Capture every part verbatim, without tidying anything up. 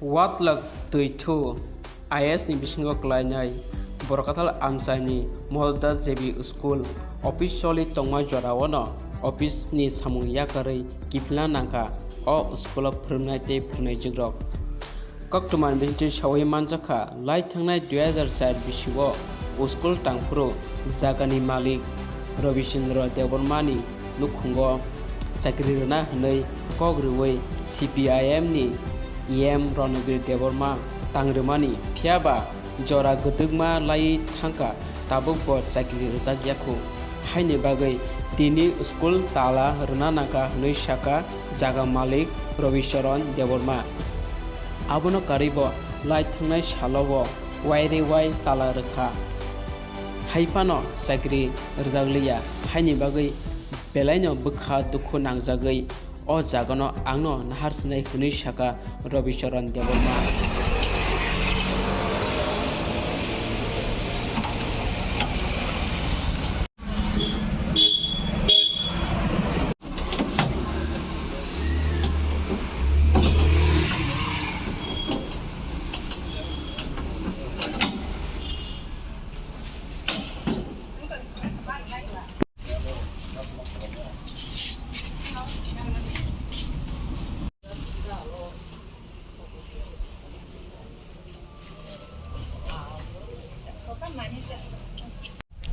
Watlak Twithu I A S ni bisingo klainai Borkathal amchaini Molda J B school office choli tongma jorao no office ni samung yakarwi kiphilna nangkha o school o phwrwngnai tei phwrwngnaijwk rok. Koktwmani bisingtwi sawi manjakha, lai thangnai dui hazar char bisio school tangphuru jagani malik Robichandra Debbarmani nukhungo chakri rwna hwnwi kok rwui C P I M ni E M Ranabir Debbarma tang rwmani, phiyaba jora gwdwkma laiwi thangkha, tabukbo chakri rwjak yakhu. Haini bagwi tini school tala rwna nangkha hwnwi sakha jaga malik Robicharan Debbarma. Abono karwibo lai thangnai salo bo wairewai tala rwkha. Hai phano chakri rwjak liya, haini bagwi belaino bwkha dukhu nangjagwi o jagano angno nahar swnai hwnwi sakha Robicharan Debbarma.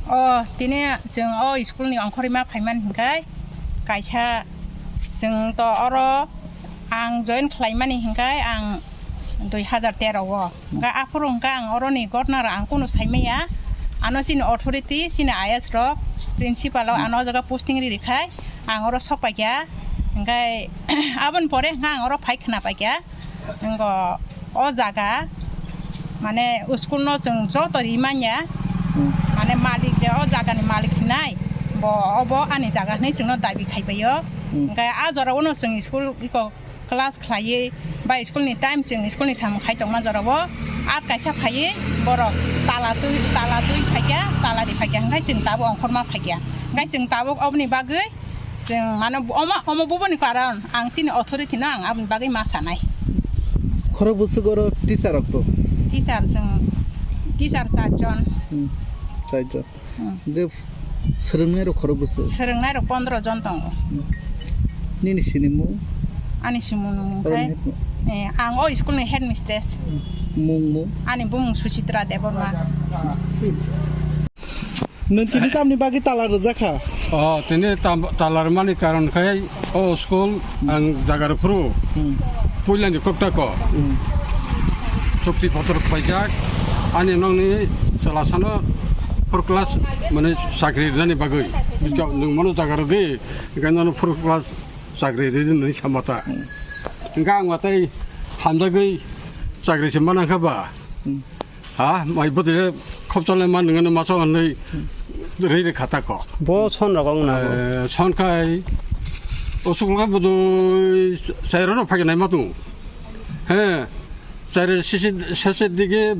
O, tini chwng o school ni ongkhorwi ma phaimani hinkhe kaisa chwng to oro ang join khlaimani hinkhe ang dui hazar tero o. Hwnkhe aphuru hwnkhe ang oroni gotnaro ang kunu saimaya. Ano chini authority, chini I A S rok, principal rok ano o jaga posting ri rikha, ang oro sok paikha. Hwnkhe aboni pore hwnkhe ang oro phai khna paikha. Hwnkhe o jaga, mane, school no chwng joto ri manya, mane, malik je o jagani malik hinai, bo, obo ani jaga hinwi chwngno dabi khaipaio. Hmm. Hwnkhe a jorao no chwng school iko class khlaiwi, ba school ni time chwng school ni samung khai tongma jorao, ar kaisa phaiwi borok tala twi, tala twi phaikha, tala ri phaikha, hwnkhe chwng tabuk ongkhorma phaikha. Hwnkhe chwng tabuk oboni bagwi chwng, mane, omo, omo buboni karon ang chini authority no ang aboni bagwi ma sanai. Khorok bwswk oro teacher rok to? Teacher chwng, teacher char jon. Hmm, char jon. Hmm. Je swrwngnairok khorok bwswk? Swrwngnairok pondro jon tongo. Hmm. Nini sinimung? Ani simung nung Oro khai, ni head-, eh, ang o school ni headmistress. Hmm. Mung mung? Ani bumung Suchitra Debbarma. Nwng tini tamni bagwi tala rwjak kha? Oh, tini tam-, tala rwmani karon khai o school ang jaga rw phuru. Hmm. Puilani kokta ko. Hmm. Chukti photor paijak. Ani nokni chwla sano four class mane chakri rwnani bagwi. Nwng mano jaga rwdi, hwnkhe nono four class chakri rwdi hwnwi sama ta. Hmm. Hwnkhe ang watwi hamjagwi chakri se manang kha ba? Hmm. Ha, mai bwtwi khopchalai man nungano masa hwnwi rwi rwi khata ko. Bo son rok wng na bo? Eh, son khai, o sukul khai bwdwi chairano phaignai ma tongo. He, chair sisi, sese dige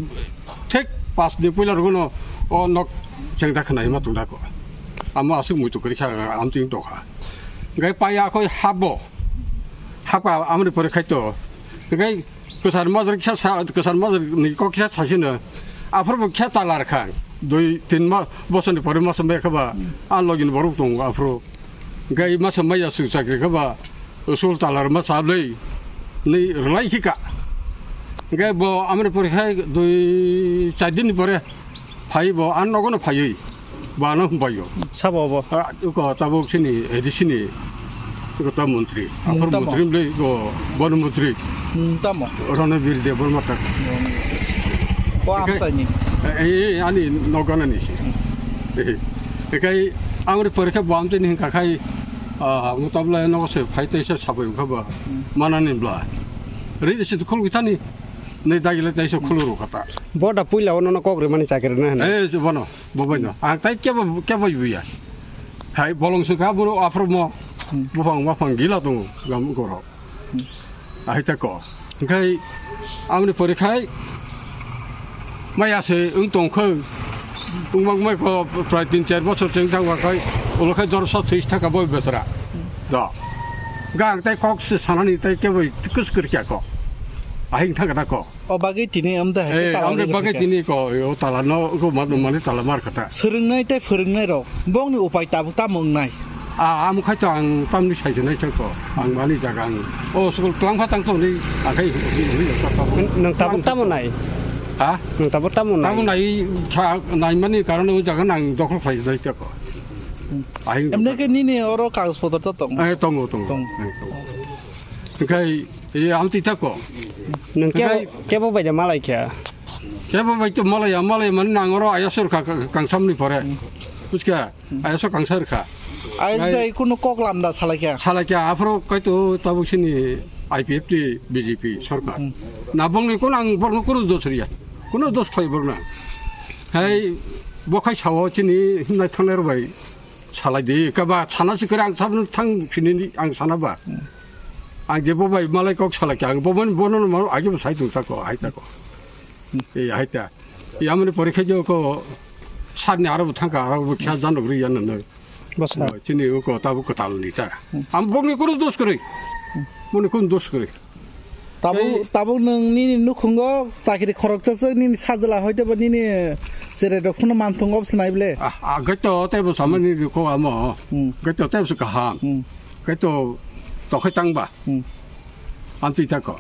thik pas ni puila rwgano o nok chengda khwnai ma tongda ko. Amo aswk muitu kwrwi kha, amtwing tokha. Gai paya khoi habo. Hapa amri pore khai to. Gai Kwchar majra kisa sa, kwchar majra ni kok kisa sasino. Aphuru bo kisa talar kha. Dui tin ma, bosor ni pore masa mai kha ba. A logi ni borok tongo aphuru. Gai masa mai ya sung chakri kha ba. Usul talar ma sablei. Ni rwlai khika. Gai bo amri pore khai dui char din ni pore. Phai bo, ang nogo no phaiwi, bo ano hwnbaio. Sabo bo? Ah, uko tabuk sini, edi sini, uko ta montri. Mung apor tamo? Montri mle uko bon montri. Mung tamo? Ranabir Debbarma tak. Ko Eka-, amsai ni? Eh, eh, ani nogana ni si. Hmm. Eh, ekai, ang ri porikha bo amte ni hingka khai, ah, mutabla nogo se phai te se sabai uka ba. Hmm. Mana ni bla. Ri se khul kita ni. Nei dagile taisa khuluru kata. Bo da puila ono no kok rimani chakri na hwnwi. Eh, bono, bo bai no. Ang tai kebo, kebo buya. Hai, bolong sukha boro aphro mo. Hmm. Buphang maphang gila tongo, gam goro. Hmm. Ahai ta ko. Hingkhai, amni pore khai, maya se wng tong kho. Wng mang mai ko prai tin char bosor cheng thang wa khai, ulo khai dor sat this thaka boi besra. Da. Gang tai kok se sanani tai kebo kus kur kya ko. Ahing thang kata ko. O bagwi tini amda hai Eh, tala amre ring bagwi kha. Tini ko, o tala no, ko madu mani tala mar kata. Swrwngnai tei phwrwngnai rok, bongni upai tabuk tamo wngnai? A, amo khai to ang tamni sai nai chang ko. Ang mani jaga ang. O school tlang pha tang to ni, ang khai hi, hi, hi, hi, hi. Nang tabuk tamo nai? Ha? Nang tabuk tamo nai? Tamo nai, kha, nai mani karon o jaga nang dokhol khai nai chang ko. Ahing. Emne ke nini oro kagoj potro to tong? Eh, tongo, tongo. Tong. Eh, tongo. Khai, eh, am tita ko. Nang ke, khai, ke bo bai da malai kha? Ke bo bai to malai, malai mani nang oro ayasor kha, kha, kangsamni pore. Buska, ayasor kangsar kha. Ayas bai kuno kok lamda salai kha? Salai kha, afro kai to tabuk sini I P F T B J P sorkar. Hmm. Na bongni kuno ang borno kuno dos riya. Kuno dos khlai borna. Hai, bo khai sawo chini nai thangnai rok bai. Salai di, kaba sana sikir ang sabun thang sini ang sana ba. Hmm. Ang je bo bai malai kok salai kha, ang bo man bono no age bo sai tung ta ko, hai ta ko. Hmm. Eh, hai ta. Ya mani porikha jo ko sat ni aro bo thang kha, aro bo kya jano gri yan no. Basa. Chini ko ta bo katal ni ta. Hmm. Ang bongni kuno dos kri. Hmm. Moni kuno dos kri. Tabuk, ei, tabuk nwng nini nukhungo chakiri khoroksa se nini sajla hoite ba nini cherai rok phano manthung obswnai ble. Ah, ah, gaito tei bo samani ko amo. Hmm. Gaito tei bo kaham. Hmm. Gaito tokhai tang ba. Hmm. Amtwi ta ko.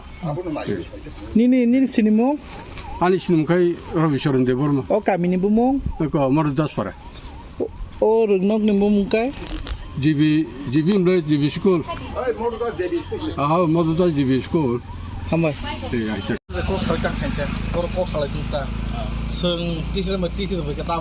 Nini, nini sinimung? Ani sinimung khai Rabi Charan Debbarma. O kamini bumung? Ko Madu Daspara. O, o rwngnokni bumung kai? G B, G B hwnle G B school. Oi, Madhudas J B school. Aha, Madhudas J B school. Hambai. Thik ase. Kok salai kha khainsa, borok kok salai kha ta. Chwng tisra mai tisra bai kha ta.